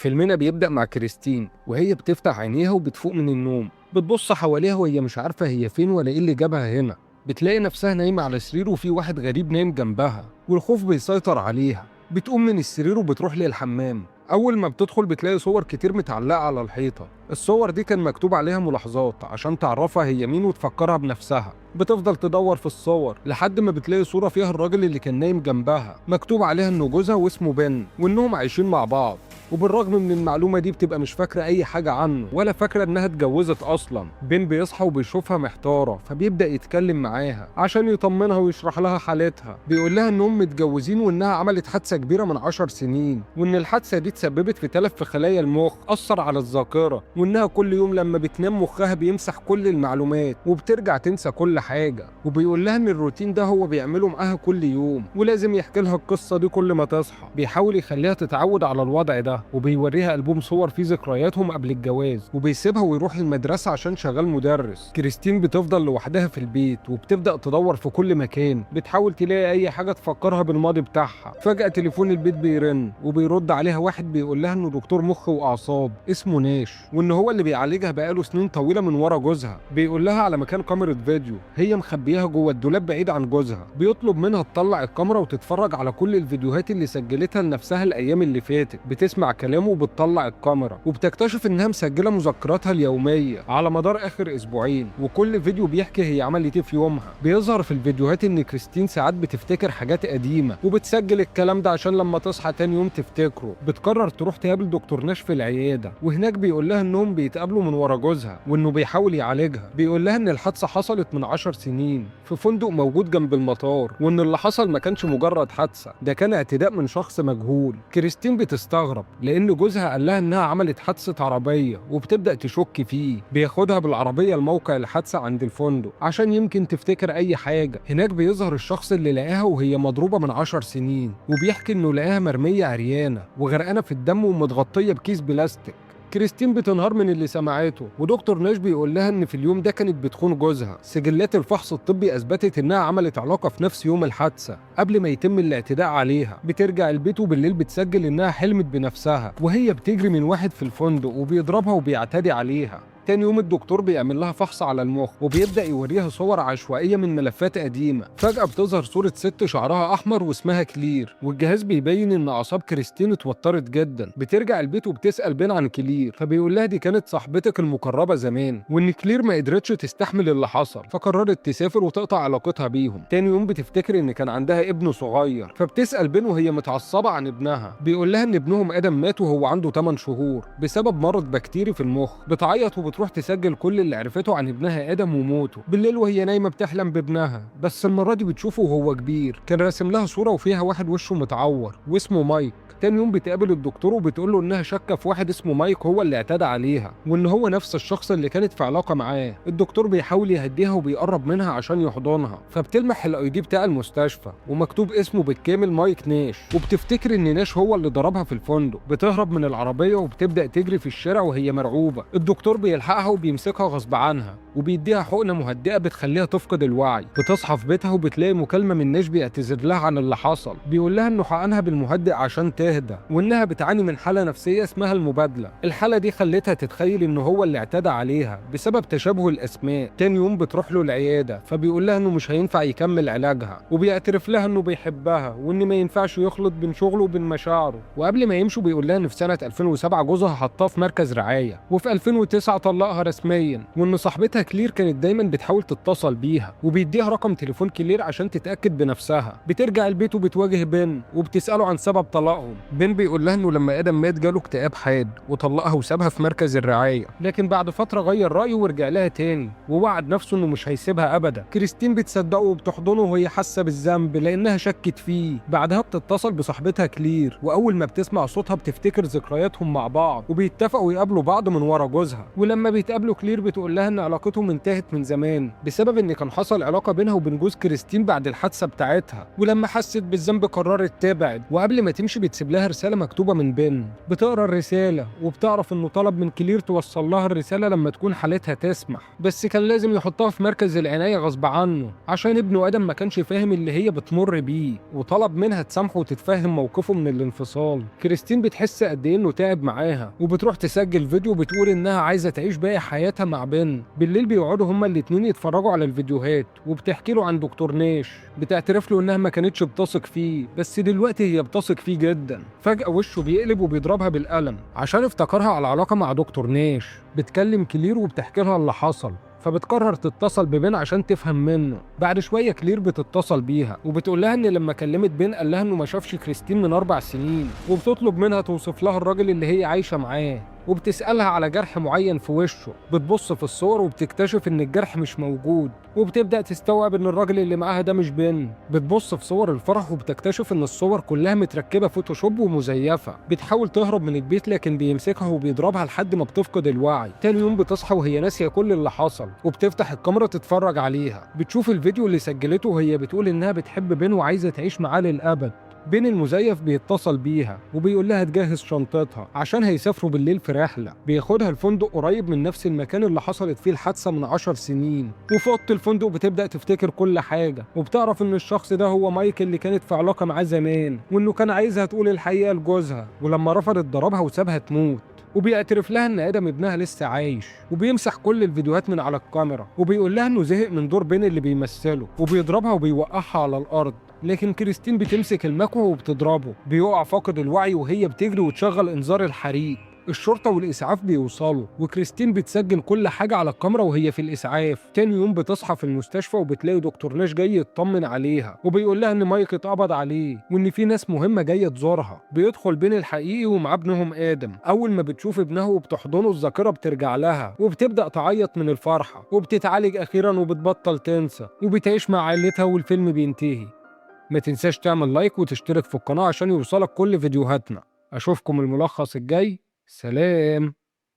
فيلمنا بيبدأ مع كريستين وهي بتفتح عينيها وبتفوق من النوم. بتبص حواليها وهي مش عارفة هي فين ولا ايه اللي جابها هنا. بتلاقي نفسها نايمة على سرير وفي واحد غريب نايم جنبها، والخوف بيسيطر عليها. بتقوم من السرير وبتروح للحمام. أول ما بتدخل بتلاقي صور كتير متعلقة على الحيطة. الصور دي كان مكتوب عليها ملاحظات عشان تعرفها هي مين وتفكرها بنفسها. بتفضل تدور في الصور لحد ما بتلاقي صورة فيها الراجل اللي كان نايم جنبها، مكتوب عليها إنه جوزها واسمه بن وإنهم عايشين مع بعض. وبالرغم من المعلومة دي بتبقى مش فاكرة أي حاجة عنه ولا فاكرة إنها اتجوزت أصلا. بن بيصحى وبيشوفها محتارة، فبيبدأ يتكلم معاها عشان يطمنها ويشرح لها حالتها. بيقول لها إنهم متجوزين وإنها عملت حادثة كبيرة من 10 سنين، وإن الحادثة دي تسببت في تلف في خلايا المخ أثر على الذاكرة، وإنها كل يوم لما بتنام مخها بيمسح كل المعلومات وبترجع تنسى كل حاجة. وبيقول لها إن الروتين ده هو بيعمله معاها كل يوم ولازم يحكي لها القصة دي كل ما تصحى. بيحاول يخليها تتعود على الوضع ده، وبيوريها ألبوم صور فيه ذكرياتهم قبل الجواز، وبيسيبها ويروح المدرسة عشان شغال مدرس. كريستين بتفضل لوحدها في البيت وبتبدأ تدور في كل مكان، بتحاول تلاقي أي حاجة تفكرها بالماضي بتاعها. فجأة تليفون البيت بيرن وبيرد عليها واحد بيقول لها إنه دكتور مخ وأعصاب اسمه ناش، وإن هو اللي بيعالجها بقاله سنين طويلة من ورا جوزها. بيقول لها على مكان كاميرا فيديو هي مخبيها جوه الدولاب بعيد عن جوزها. بيطلب منها تطلع الكاميرا وتتفرج على كل الفيديوهات اللي سجلتها لنفسها الأيام اللي فاتت. بتسمع كلامه وبتطلع الكاميرا، وبتكتشف انها مسجله مذكراتها اليوميه على مدار اخر اسبوعين، وكل فيديو بيحكي هي عملت ايه في يومها. بيظهر في الفيديوهات ان كريستين ساعات بتفتكر حاجات قديمه وبتسجل الكلام ده عشان لما تصحى تاني يوم تفتكره. بتقرر تروح تقابل دكتور ناش في العياده، وهناك بيقول لها انهم بيتقابلوا من ورا جوزها وانه بيحاول يعالجها. بيقول لها ان الحادثه حصلت من 10 سنين في فندق موجود جنب المطار، وان اللي حصل ما كانش مجرد حادثه، ده كان اعتداء من شخص مجهول. كريستين بتستغرب لان جوزها قال لها انها عملت حادثه عربيه وبتبدا تشك فيه. بياخدها بالعربيه لموقع الحادثه عند الفندق عشان يمكن تفتكر اي حاجه. هناك بيظهر الشخص اللي لقاها وهي مضروبه من 10 سنين، وبيحكي انه لقاها مرميه عريانه وغرقانه في الدم ومتغطيه بكيس بلاستيك. كريستين بتنهار من اللي سمعته، ودكتور ناش بيقول لها ان في اليوم ده كانت بتخون جوزها. سجلات الفحص الطبي اثبتت انها عملت علاقه في نفس يوم الحادثه قبل ما يتم الاعتداء عليها. بترجع البيت وبالليل بتسجل انها حلمت بنفسها وهي بتجري من واحد في الفندق وبيضربها وبيعتدي عليها. تاني يوم الدكتور بيعمل لها فحص على المخ وبيبدأ يوريها صور عشوائية من ملفات قديمة. فجأة بتظهر صورة ست شعرها أحمر واسمها كلير، والجهاز بيبين إن أعصاب كريستين اتوترت جدا. بترجع البيت وبتسأل بين عن كلير، فبيقول لها دي كانت صاحبتك المقربة زمان، وإن كلير ما قدرتش تستحمل اللي حصل فقررت تسافر وتقطع علاقتها بيهم. تاني يوم بتفتكر إن كان عندها ابن صغير، فبتسأل بين وهي متعصبة عن ابنها. بيقول لها إن ابنهم آدم مات وهو عنده 8 شهور بسبب مرض بكتيري في المخ. بتعيط وبتروح تسجل كل اللي عرفته عن ابنها آدم وموته. بالليل وهي نايمة بتحلم بابنها، بس المرة دي بتشوفه وهو كبير. كان راسم لها صورة وفيها واحد وشه متعور واسمه مايك. تاني يوم بتقابل الدكتور وبتقول له انها شاكه في واحد اسمه مايك هو اللي اعتدى عليها، وان هو نفس الشخص اللي كانت في علاقه معاه. الدكتور بيحاول يهديها وبيقرب منها عشان يحضنها، فبتلمح ال ID بتاع المستشفى ومكتوب اسمه بالكامل مايك ناش، وبتفتكر ان ناش هو اللي ضربها في الفندق. بتهرب من العربيه وبتبدا تجري في الشارع وهي مرعوبه. الدكتور بيلحقها وبيمسكها غصب عنها وبيديها حقنه مهدئه بتخليها تفقد الوعي. بتصحى في بيتها وبتلاقي مكالمه من ناش بيعتذر لها عن اللي حصل. بيقول لها انه حقنها بالمهدئ عشان تهدى، وانها بتعاني من حاله نفسيه اسمها المبادله. الحاله دي خلتها تتخيل انه هو اللي اعتدى عليها بسبب تشابه الاسماء. تاني يوم بتروح له العياده، فبيقول لها انه مش هينفع يكمل علاجها، وبيعترف لها انه بيحبها وان ما ينفعش يخلط بين شغله وبين مشاعره. وقبل ما يمشوا بيقول لها ان في سنه 2007 جوزها حطها في مركز رعايه، وفي 2009 طلقها رسميا، وان صاحبتها كلير كانت دايما بتحاول تتصل بيها، وبيديها رقم تليفون كلير عشان تتاكد بنفسها. بترجع البيت وبتواجه بن وبتساله عن سبب طلاقهم. بن بيقول لها انه لما ادم مات جاله اكتئاب حاد وطلقها وسابها في مركز الرعايه، لكن بعد فتره غير رايه ورجع لها تاني ووعد نفسه انه مش هيسيبها ابدا. كريستين بتصدقه وبتحضنه وهي حاسه بالذنب لانها شكت فيه. بعدها بتتصل بصاحبتها كلير، واول ما بتسمع صوتها بتفتكر ذكرياتهم مع بعض، وبيتفقوا يقابلوا بعض من ورا جوزها. ولما بيتقابلوا كلير بتقول لها ان علاقتهم علاقتهم انتهت من زمان بسبب ان كان حصل علاقة بينها وبين جوز كريستين بعد الحادثة بتاعتها، ولما حست بالذنب قررت تبعد. وقبل ما تمشي بتسيب لها رسالة مكتوبة من بن. بتقرا الرسالة وبتعرف انه طلب من كلير توصل لها الرسالة لما تكون حالتها تسمح، بس كان لازم يحطها في مركز العناية غصب عنه عشان ابنه ادم ما كانش فاهم اللي هي بتمر بيه، وطلب منها تسامحه وتتفهم موقفه من الانفصال. كريستين بتحس قد ايه انه تعب معاها، وبتروح تسجل فيديو بتقول انها عايزه تعيش باقي حياتها مع بن. بالليل بيقعدوا هما الاتنين يتفرجوا على الفيديوهات، وبتحكي له عن دكتور ناش، بتعترف له انها ما كانتش بتثق فيه بس دلوقتي هي بتثق فيه جدا. فجأة وشه بيقلب وبيضربها بالقلم عشان افتكرها على علاقة مع دكتور ناش. بتكلم كلير وبتحكي لها اللي حصل، فبتقرر تتصل ببن عشان تفهم منه. بعد شوية كلير بتتصل بيها وبتقول لها ان لما كلمت بن قال لها انه ما شافش كريستين من 4 سنين، وبتطلب منها توصف لها الراجل اللي هي عايشه معاه، وبتسألها على جرح معين في وشه. بتبص في الصور وبتكتشف ان الجرح مش موجود، وبتبدأ تستوعب ان الراجل اللي معاها ده مش بن. بتبص في صور الفرح وبتكتشف ان الصور كلها متركبة فوتوشوب ومزيفة. بتحاول تهرب من البيت لكن بيمسكها وبيضربها لحد ما بتفقد الوعي. تاني يوم بتصحى وهي ناسية كل اللي حصل، وبتفتح الكاميرا تتفرج عليها. بتشوف الفيديو اللي سجلته وهي بتقول انها بتحب بن وعايزة تعيش معاه للأبد. بن المزيف بيتصل بيها وبيقول لها تجهز شنطتها عشان هيسافروا بالليل في رحلة. بياخدها الفندق قريب من نفس المكان اللي حصلت فيه الحادثة من 10 سنين. وفي أوضة الفندق بتبدأ تفتكر كل حاجة، وبتعرف إن الشخص ده هو مايك اللي كانت في علاقة معاه زمان، وإنه كان عايزها تقول الحقيقة لجوزها، ولما رفضت ضربها وسابها تموت. وبيعترف لها ان ادم ابنها لسه عايش، وبيمسح كل الفيديوهات من على الكاميرا، وبيقول لها انه زهق من دور بين اللي بيمثله، وبيضربها وبيوقعها على الارض. لكن كريستين بتمسك المكوى وبتضربه، بيقع فاقد الوعي وهي بتجري وتشغل انذار الحريق. الشرطة والإسعاف بيوصلوا، وكريستين بتسجل كل حاجة على الكاميرا وهي في الإسعاف. تاني يوم بتصحى في المستشفى وبتلاقي دكتور ناش جاي يطمن عليها، وبيقول لها إن مايك اتقبض عليه وإن في ناس مهمة جاية تزورها. بيدخل بين الحقيقي ومعاه ابنهم آدم. أول ما بتشوف ابنها وبتحضنه الذاكرة بترجع لها، وبتبدأ تعيط من الفرحة، وبتتعالج أخيرا وبتبطل تنسى، وبتعيش مع عائلتها، والفيلم بينتهي. ما تنساش تعمل لايك وتشترك في القناة عشان يوصلك كل فيديوهاتنا. أشوفكم الملخص الجاي. سلام.